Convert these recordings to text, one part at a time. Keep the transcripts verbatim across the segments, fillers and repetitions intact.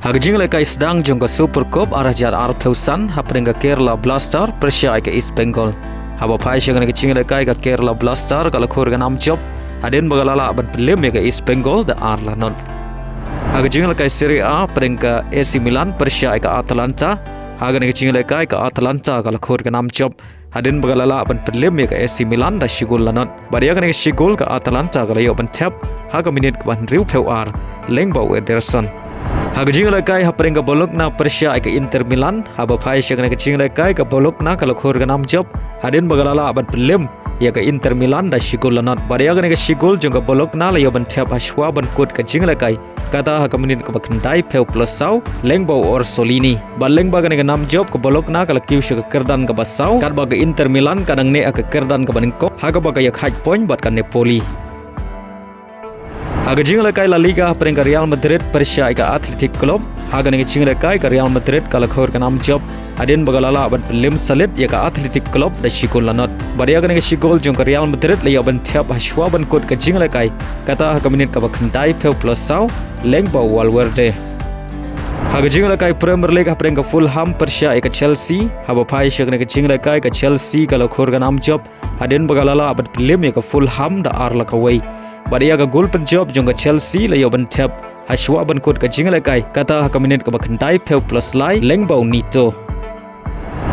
Ha ka jingïalehkai sdang jong ka Super Cup ar hajar arphew san hapdeng ka Kerala Blaster pyrshah ïa ka East Bengal. Haba phai sha kane ka jingïalehkai ka Kerala Blaster ka la khur ka nam jop hadien ba ka la lah ban pynlem ïa ka East Bengal da ar la not. Ha ka jingïalehkai Serie A hapdeng ka A C Milan pyrshah ïa ka Atalanta. Ha kane ka jingïalehkai ka Atalanta ka la khur ka nam jop hadien ba ka la lah ban pynlem ïa ka A C Milan da shi gol la not. Bad ïa kane ka shi gol ka Atalanta ka la ïoh ban thep ha ka minit kaba hynriewphew ar lyngba u Ederson. Ha ka jingïalehkai hapdeng ka Bologna pyrshah ïa ka Inter Milan, haba phai sha kane ka jingïalehkai ka Bologna ka la khur ka nam jop hadien ba ka la lah ban pynlem ïa ka Inter Milan da shi gol la not. Bad ïa kane ka shi gol jong ka Bologna la ïoh ban thep ha shuwa ban kut ka jingïalehkai, kata ha ka minit kaba khyndaiphew plus saw lyngba u Orsolini. Bad lyngba kane ka nam jop ka Bologna ka la kiew sha ka kyrdan kaba saw, katba ka Inter Milan ka dang neh ha ka kyrdan kaba nyngkong ha kaba ka ïakhaid point bad ka Napoli. Ha ka jingïalehkai La Liga hapdeng ka Real Madrid pyrshah ïa ka Athletic Club. Ha kane ka jingïalehkai ka Real Madrid ka la khur ka nam jop hadien ba ka la lah ban pynlem salit ïa ka Athletic Club da shi gol la not. Bad ïa kane ka shi gol jong ka Real Madrid la ïoh ban thep ha shuwa ban kut ka jingïalehkai, kata ha ka minit kaba khyndaiphew plus saw lyngba u Valverde. Ha ka jingïalehkai Premier League hapdeng ka Fulham pyrshah ïa ka Chelsea, haba phai sha kane ka jingïalehkai ka Chelsea ka la khur ka nam jop hadien ba ka la lah ban pynlem ïa ka Fulham da ar la kawei. Bad ïa ka gol pynjop jong ka Chelsea la ïoh ban thep ha shuwa ban kut ka jingïalehkai, kata ha ka minit kaba khyndaiphew plus lai lyngba u Neto.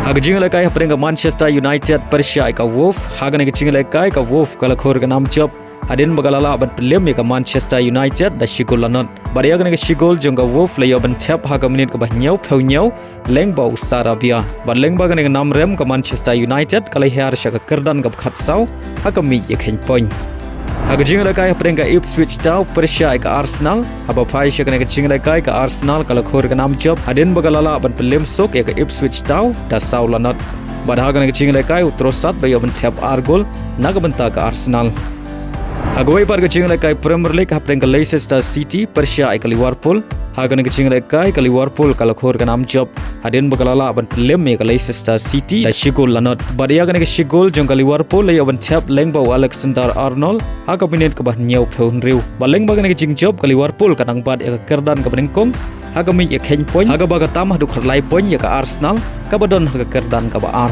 Ha ka jingïalehkai hapdeng ka Manchester United pyrshah ïa ka Wolves, ha kane ka jingïalehkai ka Wolves ka la khur ka nam jop hadien ba ka la lah ban pynlem ïa ka Manchester United da shi gol la not. Bad ïa kane ka shi gol jong ka Wolves la ïoh ban thep ha ka minit kaba hynñiewphew hynñiew lyngba u Sarabia. Bad lyngba kane ka nam rem ka Manchester United ka la hiar sha ka kyrdan kaba khatsaw ha ka miej ïakheiñ point. Ha ka jingïalehkai hapdeng ka Ipswich Town pyrshah ïa ka Arsenal, haba phai sha kane ka jingïalehkai ka Arsenal ka la khur ka nam jop hadien ba ka la lah ban pynlem suk ïa ka Ipswich Town da saw la not. Bad ha kane ka jingïalehkai u Trossard la ïoh ban thep ar gol na ka bynta ka Arsenal. Ha kawei pat ka jingïalehkai Premier League hapdeng ka Leicester City pyrshah ïa ka Liverpool. Ha kane ka jingïalehkai ka Liverpool ka la khur ka nam jop hadien ba ka la lah ban pynlem ïa ka Leicester City da shi gol la not. Bad ïa kane ka shi gol jong ka Liverpool la ïoh ban thep lyngba u Alexander Arnold ha ka minit kaba hynñiewphew hynriew. Bad lyngba kane ka jingjop ka Liverpool ka dang bat ïa ka kyrdan kaba nyngkong ha ka miej ïakheiñ point, ha kaba ka tam haduh khatlai point ïa ka Arsenal kaba don ha ka kyrdan kaba ar.